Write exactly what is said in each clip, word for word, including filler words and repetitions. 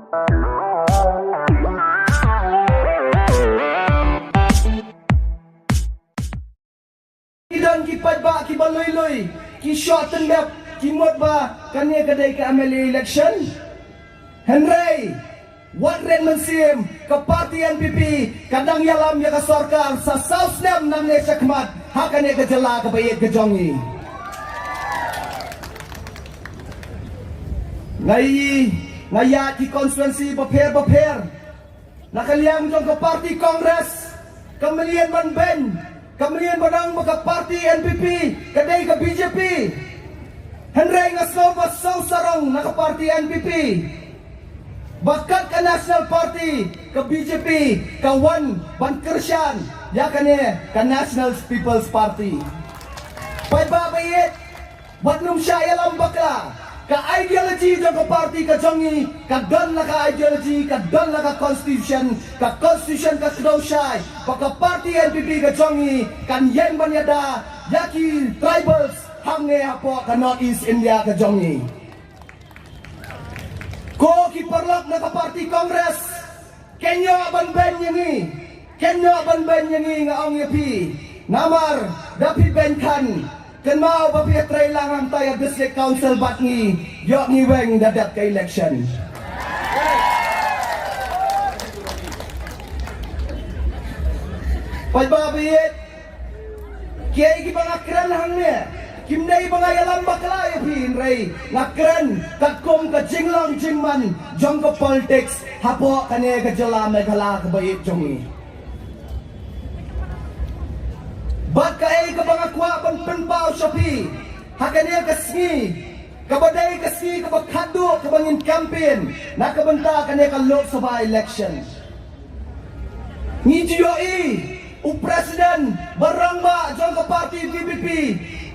Ki don ki paidbah kiba lui lui, ki shah tyndep, ki mut ba kane ka dei ka M L A election. Hynrei wat rit mynsiem, ka party N P P ka dang ïalam ïa ka sorkar sa saw snem nangne shakhmat ha kane ka jylla kaba ïeit ka jong ngi. Nga ï, nga ïaid ki constituency bapher bapher. Na ka liang jong ka party Congress, ka mlien ban beiñ, ka mlien ban ong ba ka party N P P ka dei ka B J P. Hynrei nga sngew ba sngewsarong na ka party N P P ba kat ka National Party, ka B J P ka wan ban kyrshan ïa kane ka National People's Party. Paidbah ba ïeit, wat nym shah ïalam bakla. Ka ideology jong ka party ka jong ngi ka don la ka ideology, ka don la ka constitution. Ka constitution ka kdew shai ba ka party N P P ka jong ngi kan ïeng ban ïada ïa ki tribals hangne hapoh ka North East India ka jong ngi. Ko ki paralok na ka party Congress, ken ïoh ban beiñ ïa ngi, ken ïoh ban beiñ ïa ngi, nga ong ïa phi. Namar da phi beiñ khan, kynmaw ba phi trei lang hangta ïa District Council bad ngi, ïoh ngi weng da dep ka election. Paidbah ba ïeit, kiei kiba nga kren hangne kim dei ba nga ïalam bakla ïa phi, hynrei nga kren katkum ka jinglong jingman jong ka politics hapoh kane ka jylla Meghalaya kaba ïeit jong ngi. Bad kaei kaba nga kwah ban pynpaw sha phi ha kane ka sngi, kaba dei ka sngi kaba khatduh kaba ngin campaign na ka bynta kane ka Lok Sabha election. Ngi ju ïohi u president ba rangbah jong ka party V P P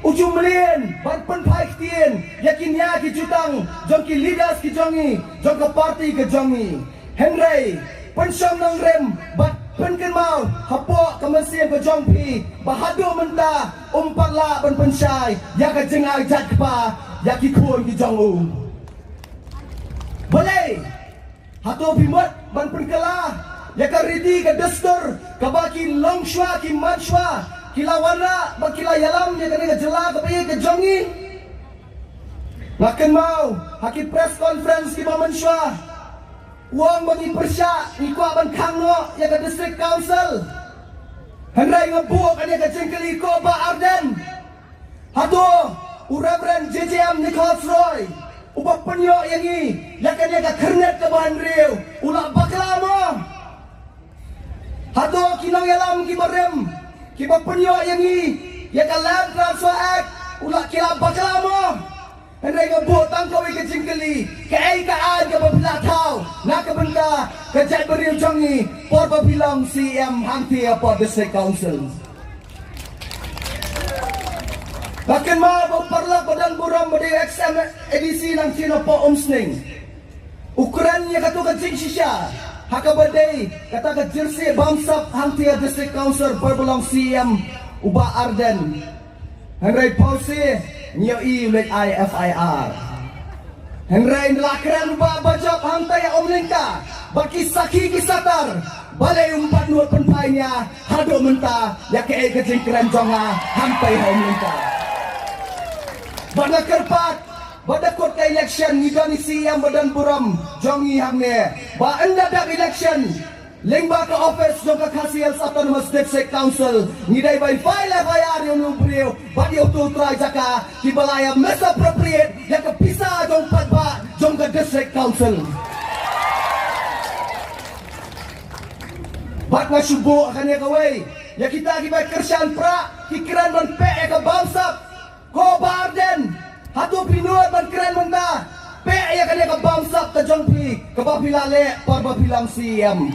u ju mlien ban pynphai ktien ïa ki nia ki jutang jong ki leaders ki jong ngi, jong ka party ka jong ngi. Hynrei pynshong nongrim bad pynkynmaw hapoh ka mynsiem ka jong phi ba haduh mynta um pat lah ban pynshai ïa ka jingai jait kpa ïa ki khun ki jong u. Balei? Hato phi mut ban pynkylla ïa ka riti ka dustur kaba ki longshuwa ki manshuwa ki la wanrah bad ki la ïalam ïa kane ka jylla kaba ïeit ka jong ngi? Nga kynmaw ha ki press conference kiba mynshuwa u ong ba ngi pyrshah, ngi kwah ban khang noh ïa ka District Council. Hynrei nga buh kane ka jingkylli, ko Bah Ardent, hato u Reverend J J M Nichols Roy uba pynïoh ïa ngi ïa kane ka khyrnit kaba hynriew u la bakla mo? Hato ki nongïalam kiba rim kiba pynïoh ïa ngi ïa ka Land Transfer Act u la, ki la bakla mo? Hynrei nga buh tang kawei ka jingkylli, kaei ka aiñ kaba phi la thaw na ka bynta ka jaitbynriew jong ngi por ba phi long C E M hangtei hapoh District Council? Nga kynmaw ba u paralok ba don burom ba dei ex M A D C nangtei napoh Umsning u kren ïa kato ka jingshisha ha kaba dei kata ka jersey bamsap hangtei ha District Council por ba long C E M u Bah Ardent. Hynrei pawse ngi ïohi u leit ai F I R. Hynrei ngi la kren u Bah Bajop hangtei ha Umlyngka bad ki sakhi ki satar, balei um pat nud pynphai nia haduh mynta ïa kaei ka jingkren jong nga hangtei ha Umlyngka? Bad nga kyrpad ba da kut ka election ngi don i C E M ba don burom jong ngi hangne, ba ynda dep election lyngba ka office jong ka Khasi Hills Autonomous District Council ngi dei ban file F I R ïa une u briew bad ïa uto u trai jaka kiba la ïa misappropriate ïa ka pisa jong u paidbah jong ka District Council. Bad nga shu buh kane kawei ïa kita kiba kyrshan prah, ki kren ban peh ïa ka bamsap. Ko Bah Ardent, hato phi nud ban kren mynta? Peh ïa kane ka bamsap ka jong phi kaba phi la leh por ba phi long C E M.